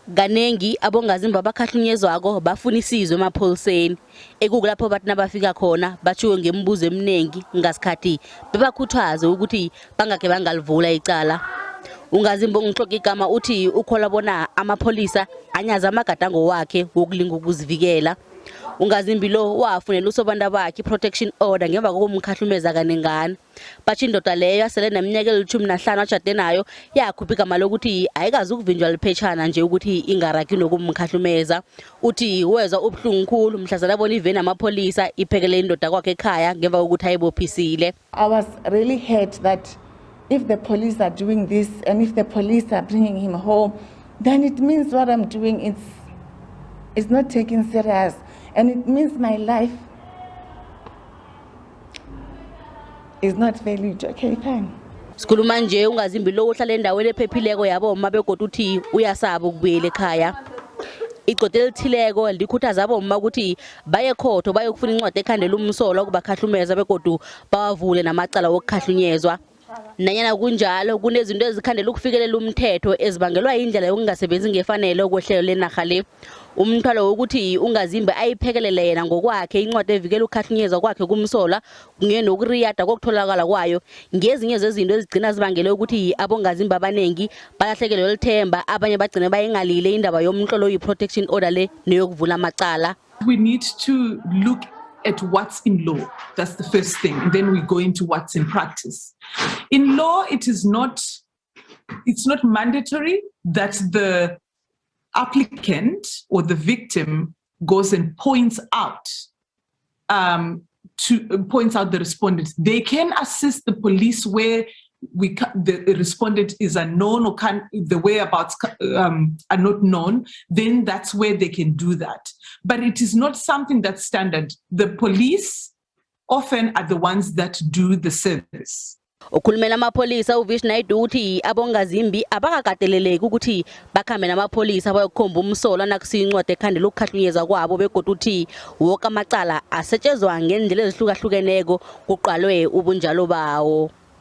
Kanengi abongazimbi abakhahlunyezwako bafuna isizo emapholiseni, ekukulapho bathi nabafika khona batjhiwe ngemibuzo eminengi ngasikhathi bebakhuthazwe ukuthi bangakhe bangalivula icala. Ungazimbi ongihloga igama uthi ukholwa bona amapholisa anyaza amagadango wakhe wokulinga ukuzivikela. Ungazimbi lo wafunela usobanda bakhe i-protection order ngemva kokumkhahlumeza kanengana. Batjho indoda leyo asele neminyaka eli-15 atjhade nayo yakhupha igama lokuthi ayikazi ukuvinjwa liphetjhana nje ukuthi ingaragi nokumkhahlumeza. Uthi wezwa ubuhlungu khulu mhlazana abona iveni amapholisa iphekele indoda kwakhe ekhaya ngemva kokuthi ayibophisile. I was really hurt that if the police are doing this and if the police are bringing him home, then it means what I'm doing is not taken serious, and it means my life is not valued. Okay, fine. Sikhuluma nje ungazimbi lo uhlala endaweni ephephileko yabomma begodu uthi uyasaba ukubuyela ekhaya. Igcwetha elithileko likhuthaza abomma ukuthi baye khotho bayokufuna incwadi ekhandela umsolwa ukubakhahlumeza begodu bawavule namacala wokukhahlunyezwa. Nanyana kunjalo kunezinto ezikhandela ukufikelela umthetho ezibangelwa yindlela yokungasebenzi ngefanelo kwehlelo lenarha le. Umthwalo wokuthi ungazimbi ayiphekelele yena ngokwakhe incwadi evikela ukukhahlunyezwa kwakhe kumsolwa kunye nokuriyada kokutholakala kwayo ngezinye zezinto ezigcina zibangele ukuthi abongazimbi abanengi balahlekelwe lithemba, abanye bagcine bayingalile indaba yomtlolo oyi-protection order le neyokuvula amacala. We need to look at what's in law. That's the first thing. And then we go into what's in practice. In law, it's not mandatory that the applicant or the victim goes and points out the respondent. They can assist the police where the respondent is unknown or can the whereabouts are not known. Then that's where they can do that. But it is not something that's standard. The police often are the ones that do the service. Ukhulumela amapholisa uVish Naidoo uthi abongazimbi abakakateleleki ukuthi bakhambe namapholisa bayokukhomba umsolwa nakusiyo incwadi ekhandela ukukhahlunyezwa kwabo begodu uthi woke amacala asetshezwa ngendlela ezihlukahlukeneko kuqalwe ubunjalo bawo.